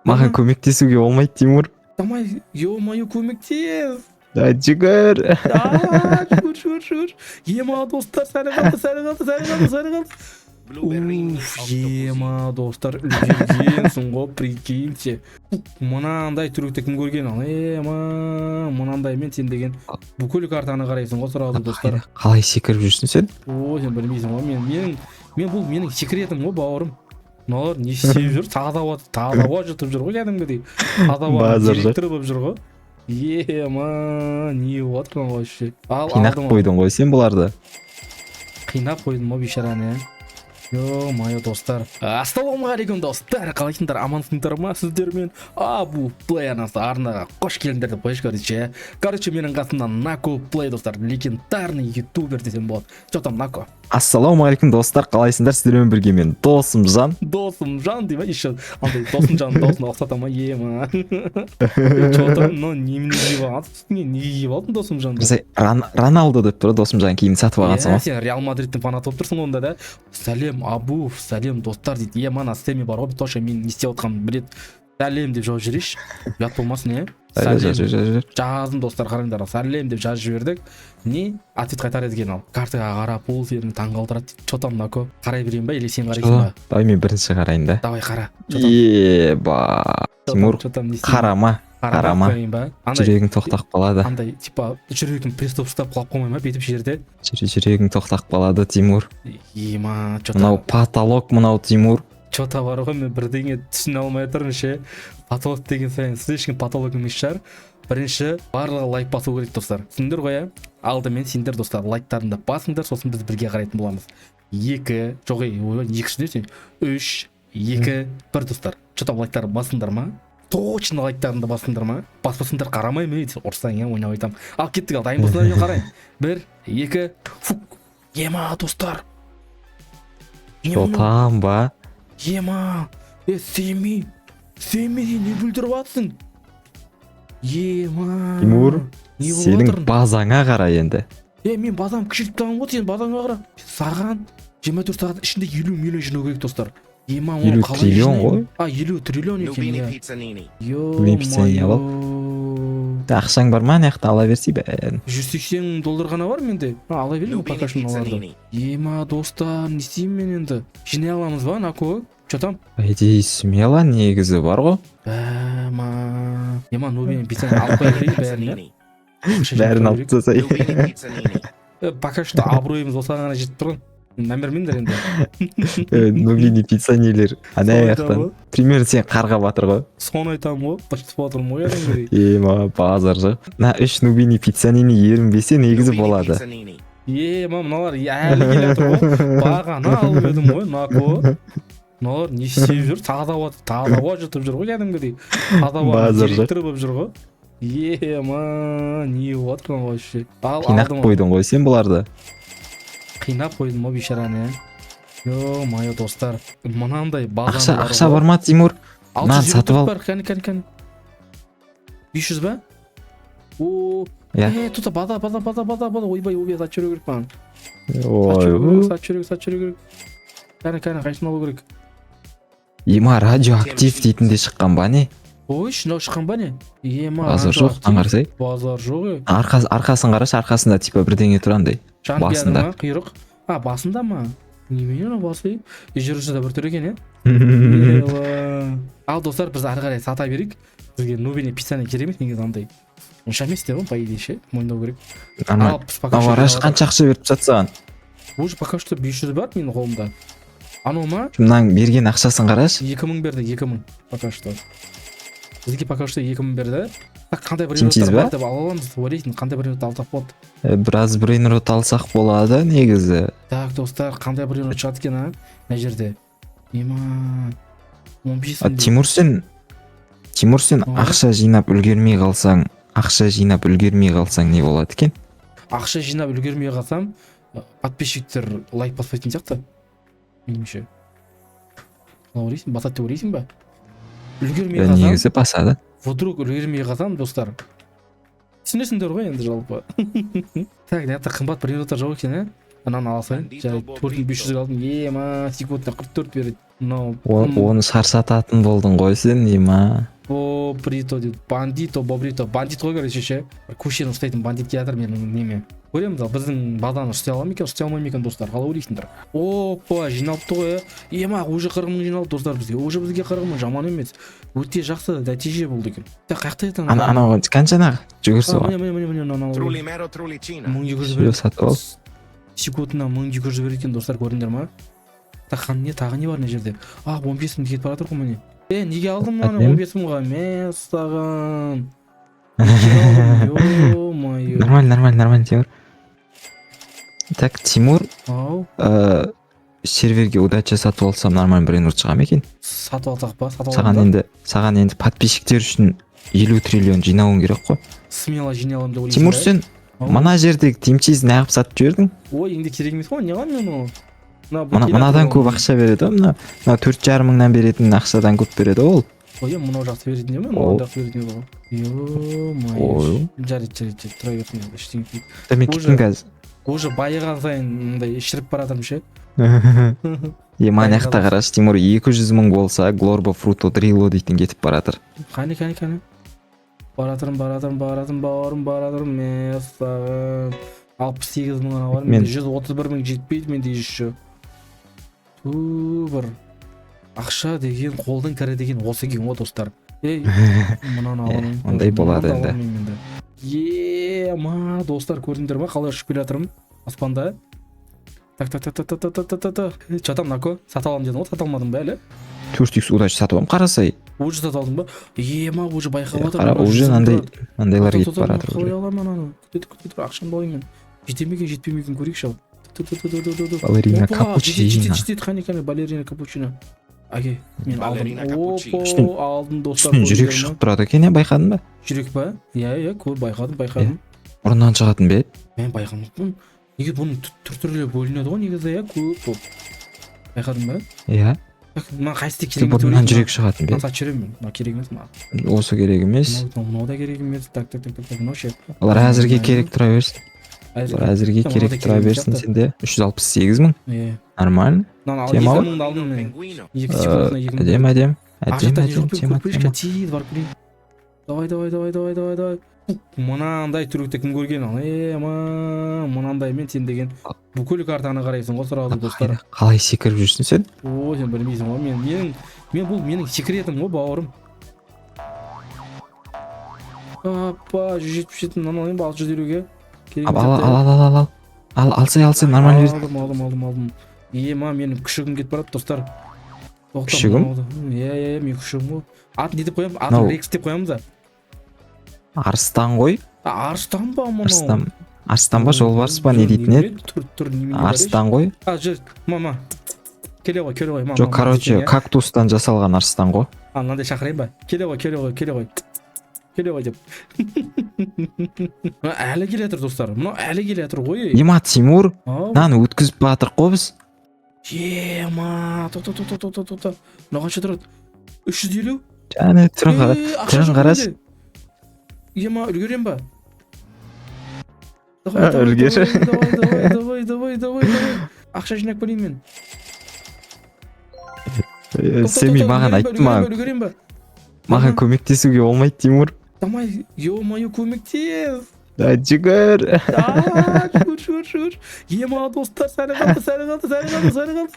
Маған көмектесуге болмайды, Тимур. Давай, ё-моё, көмектес. Да, жүгір. А, жүгір, жүгір, жүгір. Ема, достар, сәл қалды, сәл қалды, сәл қалды, сәл қалды. Уф, ема, достар, үлгергенсің ғой, прикиньте. Мынандай трюкті кім көрген ал? Ема, мынандаймен сен деген бүкіл картаны қарайсың ғой сразу, достар. Қалай секіріп жүрсің сен? О, сен білмейсің ғой, мен бұл менің секретім ғой, бауырым. Мыналар не істеп жүр? Таза ауа, таза ауа жұтып жүр ғой кәдімгідей. Таза ауаның Базар жоқ. директоры болып жүр ғой. Ема, не болып жатыр мынау вообще? Ал, Қинап алдым ғой. қойдың ғой сен бұларды. Қинап қойдым ғой бейшараны, иә. Ё-моё, достар. Ассалаумағалейкум, достар. Қалайсыңдар, амансыңдар ма? Сіздермен Абу Плей арнасы. Арнаға қош келдіңдер деп қояйыншы, короче. Короче, менің қасымда Нако Плей, достар. Легендарный ютубер десем болады. Че там, Нако? Ассалаумағалейкум, достар, қалайсыңдар? Сіздермен бірге мен, досым Жан. Досым Жан деймін, еще андай досым Жан досына ұқсата ма, ема. Че там, мынау немене киіп алған? Үстіңе не киіп алдың, досым Жан? Біз Роналдо деп тұр, досым Жан киімін сатып алғансың Иә, ғой. сен Реал Мадридтің фанаты болып тұрсың онда да. Сәлем, Абу, сәлем, достар, дейді. Ема, ана Сэмми бар ғой, тоже мен не істеп жатқанымды біледі. Сәлем деп жауап жіберейінші. Ұят болмасын, иә? Жар, Сәлем. жар, жар, жар. Жаздым, достар, қараңдар, сәлем деп жазып жібердік. Не ответ қайтарады екен? Ал картаға қарап, ол сені таңғалдырады дейді. Че там, Нако, қарай берейін ба или сен қарайсың ба? Давай, мен бірінші қарайын да. Давай, қара. Че там? Еба, Тимур. Че там, не істеймін? Қарама. Қарама Қарама. қояйын ба андай? Жүрегің тоқтап қалады. Андай типа жүрегің приступ ұстап, құлап қалмай ма бүйтіп жерде? Жүрегің тоқтап қалады, Тимур. Ема, че? Мынау потолок мынау, Тимур. Че то бар ғой, мен бірдеңе түсіне алмай отырмын ше. Потолок деген сайын слишком потолок емес шығар. Бірінші барлығы лайк басу керек, достар, түсіндіңдер ғой, иә? Алдымен сендер, достар, лайктарыңды басыңдар, сосын біз бірге қарайтын боламыз. Екі, жоқ, ей, ой, екі не сен, үш, екі, бір, достар. Че там, лайктар басыңдар ма? Точно лайктарыңды басыңдар ма? Баспасаңдар, қарамаймын, ей, ұрсаң, иә, ойнап айтамын. Ал кеттік, ал дайын болсаңдар, мен қарайын. Бір, екі, фук. Ема, достар, не мынау? Жотам ба? Ема, е, Семи, Семи, сен не бүлдіріп жатсың, ема? Тимур, не болып сенің жатыр? Базаңа қара енді. Е, мен базам кішірейіп тастаған ғой, сен базаңа қара. Саған 24 сағат ішінде 50 миллион жинау керек, достар. Ема, оны 50 қалай триллион жинаймын? ғой. А, 50 триллион екен. Nubini Иә. Pizzanini. Нубини Пиццанини алып. Ё-моё. Ақшаң бар ма? Ана жақта ала берсей бәрін. 180 доллар ғана бар менде. А, ала берейін Nubini пока что мыналарды. Pizzanini. Ема, достар, не істеймін мен енді? Жинай аламыз ба, Нако? Че там? По идее, смело, негізі бар ғой. Ема, ема, Нубини Пиццаны алып қоя берейін бәрін, иә? Pizzanini. Ақша жинап Бәрін қоя алып берейік. тастасай. Nubini Pizzanini. Пока что абыройымыз осыған ғана жетіп тұрған, мән бермеңдер енді. Нубини Пиццанилер ана Соны жақтан айтамын ғой. Примерно сені қарғап жатыр ғой. Соны айтамын ғой, бытып отырмын ғой кәдімгідей. Ема, базар жоқ. Мына үш Нубини Пиццанини ерінбесе, негізі Nubini болады. Pizzanini. Ема, мыналар әлі келе жатыр ғой, бағана алып едім ғой, Нако. Мыналар не істеп жүр? Таза ауа, таза ауа жұтып жүр ғой кәдімгідей. Таза ауаның Базар жоқ. директоры болып жүр ғой. Ема, не болып жатыр мынау вообще? Ал Қинап алдым ғой. қойдың ғой сен бұларды. Қинап қойдым ғой бейшараны, иә. Ё-моё, достар, мынандай базаны Ақша, бар ақша ғой. бар ма, Тимур? Алты Нан жүз елу сатып төрт ал. бар. Кәні, кәні, кәні, 500 ба? О. Иә. Е, тут база, база, база, база, база. Ойбай, ойбай, сатып жіберу керек маған, сатып жіберу Ой. керек, сатып жіберу керек, сатып жіберу керек. Кәні, кәні, қайсысын алу керек? Ема, радиоактив дейтін де шыққан ба, не? Ой, мынау шыққан ба, не? Ема. Базар жоқ, радиоактив. Қарасай. Базар жоқ, е. Арқасын қарашы, арқасында типа бірдеңе тұр андай. Жанып Басында. ма құйрық? А, басында ма? Немене мынау басы? Е, жүрісі де бір түрлі екен, иә. Ела. Ал, достар, біз ары қарай сата берейік. Бізге Нубини Пиццаны керек емес негізі, андай онша емес деп ғой, по идее ше, мойындау керек. Нормально. Ал біз пока Мынау что қарашы, қанша ақша беріп тастады саған? Уже пока что 500 бар менің қолымда. Анау ма? Мынаның берген ақшасын қарашы. 2000 берді, 2000 пока что бізге, пока что 2000 берді. Так, қандай Тим тиз брейнроттар ба? бар деп ала аламыз деп ойлайсың? Қандай брейнрот алсақ болады? Біраз брейнрот алсақ болады негізі. Так, достар, қандай брейнрот шығады екен, а, мына жерде? Ема, 15 А, мың. Тимур, сен, Тимур, сен Ага. ақша жинап үлгермей қалсаң, ақша жинап үлгермей қалсаң, не болады екен? Ақша жинап үлгермей қалсам, подписчиктер лайк баспайтын сияқты меніңше. Қалай ойлайсың, басады деп ойлайсың ба? Үлгермей қалсам, Негізі басады. Вдруг үлгермей қалсам, достар, түсінесіңдер ғой енді жалпы. Так, мына жақта қымбат брейнроттар жоқ екен, иә. Мынаны ала салайын. Жарайды, 4500 алдым. Ема, секундына 44 береді мынау. Оны шаршататын болдың ғой сен, ема. Бобрито дейді, бандито, бобрито, бандит қой, короче, ше. Бір көшені ұстайтын бандит келе жатыр менің неме. Көреміз, ал біздің базаны ұстай ала ма екен, ұстай алмай ма екен, достар, қалай ойлайсыңдар? Опа, жиналыпты ғой, иә. Ема, уже 40 000 жиналды, достар, бізге. Уже бізге 40 000 жаман емес, өте жақсы нәтиже болды екен. Так, қаяқта еді? Ана, анау қанша, жүгір А, соған. Міне, міне, міне, міне, мынау. Trulimero trulicina. 1200 Все, береді. сатып ал. Секундына 1200 береді екен, достар, көрдіңдер ма? Так, не, тағы не бар мына жерде? А, 15 000 кетіп бара жатыр ғой, міне. Е, неге алдым мынаны? Әдемі. 15 000-ға, мәссаған, неге алдым, ё-моё? Нормально, нормально, нормально, Тимур. Так, Тимур, Ау. Серверге удача сатып алсам, нормально брейнрот шыға ма екен? Сатып алсақ па? Сатып Саған аламыз ба? енді, саған енді подписчиктер үшін 50 триллион жинауың керек қой. Смело жинай аламын деп ойлайсың Тимур, ба? сен Ау. мына жердегі тимчиз неғып сатып жібердің? Ой, енді керек емес қой, не қыламын мен оны? Мына бұл Мына келе мынадан жатыр көп ғой. ақша береді ғой, мына 4,5 мыңнан беретін ақшадан көп береді ғой ол. Ой, мынау жақсы беретін ме? Ол. Мынау жақсы беретін еді ғой, ё-моё. Ой. Жарайды, жарайды, жарайды, тұра берсін енді, ештеңе етпейді. Да, мен Уже- кеттім қазір. Уже байыған сайын мындай шіріп бара жатырмын ше. Е, мына жақта қарашы, Тимур, 200 000 болса, глорбо фруто дрило дейтін кетіп бара жатыр. Қане, қане, қане, бара жатырмын, бара жатырмын, бара жатырмын, бауырым, бара жатырмын. Мәссаған, 68 000 ғана бар менде. 131 000 жетпейді менде еще. Ту, бір ақша деген қолдың кірі деген осы екен ғой, достар. Ей, мынаны аламын. Ондай болады Мынаны да енді. аламын енді. Ема, достар, көрдіңдер ма, қалай ұшып келе жатырмын аспанда? Так, так, так, так, так, так, так, так, так. Жатам, нако, сата аламын дедің ғой, сата алмадың ба әлі? 4 икс удача сатып аламын, қарасай. Уже сатып алдың ба? Ема, уже байқап Е, жатырмын. қара, Мына уже 100 000 мынандай тұрады. мынандайлар Тоқта, кетіп тоқта, бара мына жатыр қалай уже. аламын ананы? Күте тұр, күте тұр, ақшамды алайын мен. Жете ме екен, жетпей ме екен, көрейікші, ал. Ту, ту, ту, ту, ту, ту, ту. Балерина Опа, жетеді, капучино. жетеді, жетеді, қане, қане, балерина капучино. Әке, мен алдым. Балерина капучино. Опа, алдым, достар. Үстінен жүрек Көрдіңдер ма? шығып тұрады екен, иә, байқадың ба? Жүрек па? Иә, көр, байқадым, байқадым. Мұрнынан шығатын ба еді? Мен байқамаппын. Неге бұның түр түрлі бөлінеді ғой негізі, иә, көп болып. Байқадың ба? Иә. Так, мына қайсысы керек емес? Мұрнынан жүрек шығатын ба Мынаны сатып жіберемін мен. Мына керек емес маған. еді? Осы керек емес. Мынау да керек емес. Так, так, так, так, так, мынау ше? Олар әзірге керек тұра берсін. Әзірге. Олар әзірге Мынау да керек керек тұра емес берсін сияқты. сенде. 368 000. Иә. Нормально. Мынаны ал, Тема екі ғой. мыңды алдым мен. Pinguino. Екі секундына 2000. Әдемі, әдемі. Әдемі, Ақша әдемі, тема, тема. Тез барып келейін. Давай, давай, давай, давай, давай, давай. Мынандай трюкті кім көрген, ал? Ема, мынандаймен сен деген бүкіл картаны қарайсың ғой сразу, достар. Қалай секіріп жүрсің сен? О, сен білмейсің ғой, мен менің мен бұл менің секретім ғой, бауырым. Апа, 177, мынаны алайын ба, 650-ге? Керек Ал, емес ал, сияқты. ал, ал, ал, ал. Ал, алсай, алсай, нормально берді. Алдым, алдым, алдым, алдым. Ема, менің күшігім кетіп барады, достар. Тоқта, Күшігім? Иә, иә, менің күшігім ғой. Атын не деп қоямыз? Атын Мынау- Рекс деп қоямыз да. Арыстан ғой. А, арыстан ба мынау? Арыстан. Арыстан ба, жолбарыс па, не дейтін еді? Түр түр немене бар еш? Арыстан ғой. А, жүр, мама. Келе ғой, келе ғой, мама. Жоқ, короче, кактустан жасалған арыстан ғой. А, мынандай шақырайын ба? Келе ғой, келе ғой, келе ғой. Келе ғой деп. Мына әлі келе жатыр, достар. Мынау әлі келе жатыр ғой. Ема, Тимур, Ау. мынаны өткізіп жатырық қой біз. Ема, тоқта, тоқта, тоқта, тоқта. Мынау қанша тұрады? 350? Және түрін қара. Е, ақша Түрін жоқ қарашы. менде. Ема, үлгерем ба? Давай, А, давай, үлгер. давай, давай, давай, давай, давай, давай. Ақша жинап келейін мен. Тоқта, Сен тоқта, маған үлгерем ба, айтты ма? үлгерем ба, үлгерем ба? Маған Ага. көмектесуге болмайды, Тимур. Давай, ё-моё, көмектес. Да, жүгір. А, жүгір, жүгір, жүгір. Ема, достар, сәл қалды, сәл қалды, сәл қалды, сәл қалды.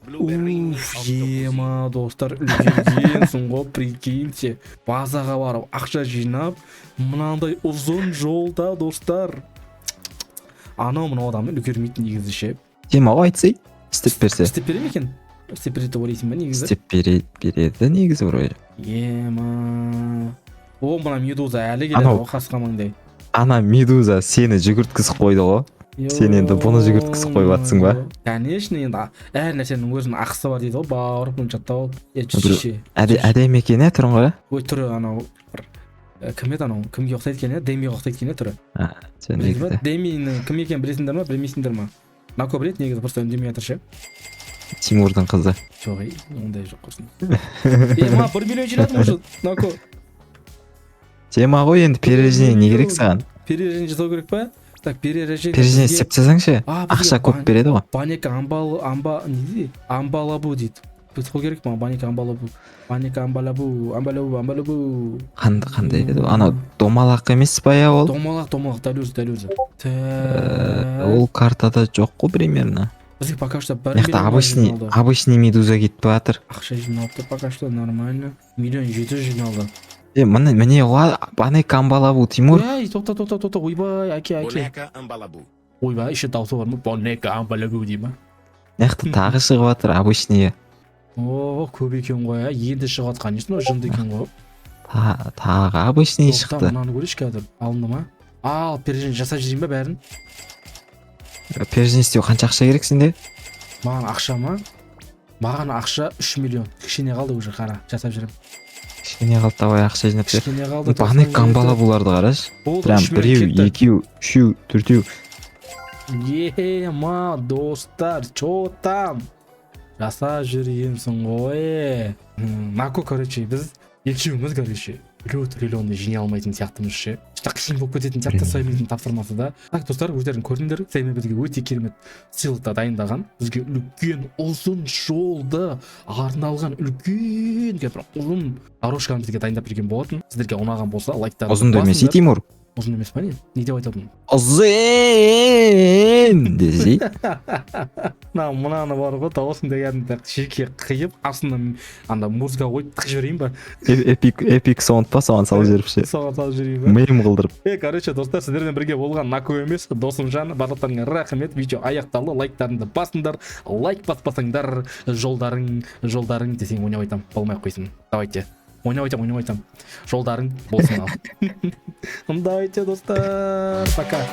Blueberrini Уф, octopusino. ема, достар, үлгергенсің ғой, прикиньте. Базаға барып, ақша жинап, мынандай ұзын жолда, достар. Анау мынау адам үлгермейді негізі ше. Тема ғой, айтсай. Істеп берсе. Істеп бере ме екен? Істеп береді деп ойлайсың ба негізі? Істеп береді, береді негізі вроде. Ема. О, мына медуза әлі келеді Анау. ғой қасқа маңдай. Ана медуза сені жүгірткізіп қойды ғой. Сен енді бұны жүгірткізіп қойып жатсың ба? Конечно, енді әр нәрсенің өзінің ақысы бар дейді ғой, бауырым, бұны жаттап ал. Е, Бір- шеше. Әдемі екен, иә, түрін қара. Ой, түрі анау бір кім еді анау? Кімге ұқсайды екен, иә? Демиге ұқсайды екен, иә, түрі. Сен Білесіз ба? негізі. Демиінің кім екенін білесіңдер ма, білмейсіңдер ма? Нако біледі негізі, просто үндемей жатыр ше. Тимурдың қызы. Жоқ, ей, ондай жоқ құрсын. Е, ма, 1 миллион жинадым уже, Нако. Тема ғой енді, перерождение не керек саған? Перерождение жасау керек па? Так, перерождение. Перерождение істеп тастасаңшы. А, бізге Ақша көп береді ғой. Банека амбал, амба не дейді, амбалабу дейді. Сол керек маған, банека амбалабу, банека амбалабу, амбалабу, амбалабу. Қандай еді ол? Анау домалақ емес па, иә, ол? Домалақ, домалақ, дәл өзі, дәл өзі. Э, Так. Ол картада жоқ қой примерно. Бізге пока что бір Мына жақта миллионға обычный жиналды. Обычный медуза кетіп жатыр. Ақша жиналыпты пока что нормально, 1 700 000 жиналды. Е, міне, міне ғой, банека амбалабу, Тимур. Ей, тоқта, тоқта, тоқта, ойбай, әке, әке. Boneca Ambalabu. Ойбай, еще дауысы бар ма? Бонека амбалабу дей ма? Мына жақта тағы шығып жатыр обычный. О, көп екен ғой, ә. Енді шығып жатқан несі мынау, жынды екен ғой. Тағы обычный Тоқта, шықты. Мынаны көрейінші қазір, алынды ма? Ал перерождение жасап жіберейін ба бәрін? Перерождение істеу қанша ақша керек сенде? Маған ақша ма? Маған ақша 3 миллион, кішкене қалды уже, қара, жасап жүремін. Кішкене қалды, давай, ақша жинап бер. Кішкене қалды. Банека амбалабуларды қарашы. Болды, Прям 3 миллион біреу, кетті. екеу, үшеу, төртеу. Ема, достар, чё там, жасап жүргенсің ғой. Нако, короче, біз екеуміз, короче, біреу триллионды жинай алмайтын сияқтымыз ше, что қиын болып кететін сияқты Саймидің тапсырмасы да. Так, достар, өздерің көрдіңдер, Сайми бізге өте керемет сыйлық дайындаған. Бізге үлкен ұзын жолды арналған үлкен бір ұзын дорожканы бізге дайындап берген болатын. Сіздерге ұнаған болса, лайктарыңызды Ұзын емес, басыңдар. Тимур. Ұзын емес па? Не, не деп айтатын? Ұзын десей. Мына, мынаны бар ғой, дауысын дегенді жеке қиып, астына анда музыка қойып тығып жіберейін ба? Эпик, эпик саунд па, соған салып жіберіп ше. Соған салып жіберейін ба? Мем қылдырып. Е, короче, достар, сіздермен бірге болған Нако емес, Досымжан. Барлықтарыңа рахмет. Видео аяқталды, лайктарыңды басыңдар. Лайк баспасаңдар, жолдарың, жолдарың десең, ойнап айтамын, болмай ақ қойсын. Давайте, ойнап айтамын, ойнап айтамын, жолдарың болсын. Ал, давайте, достар, пока.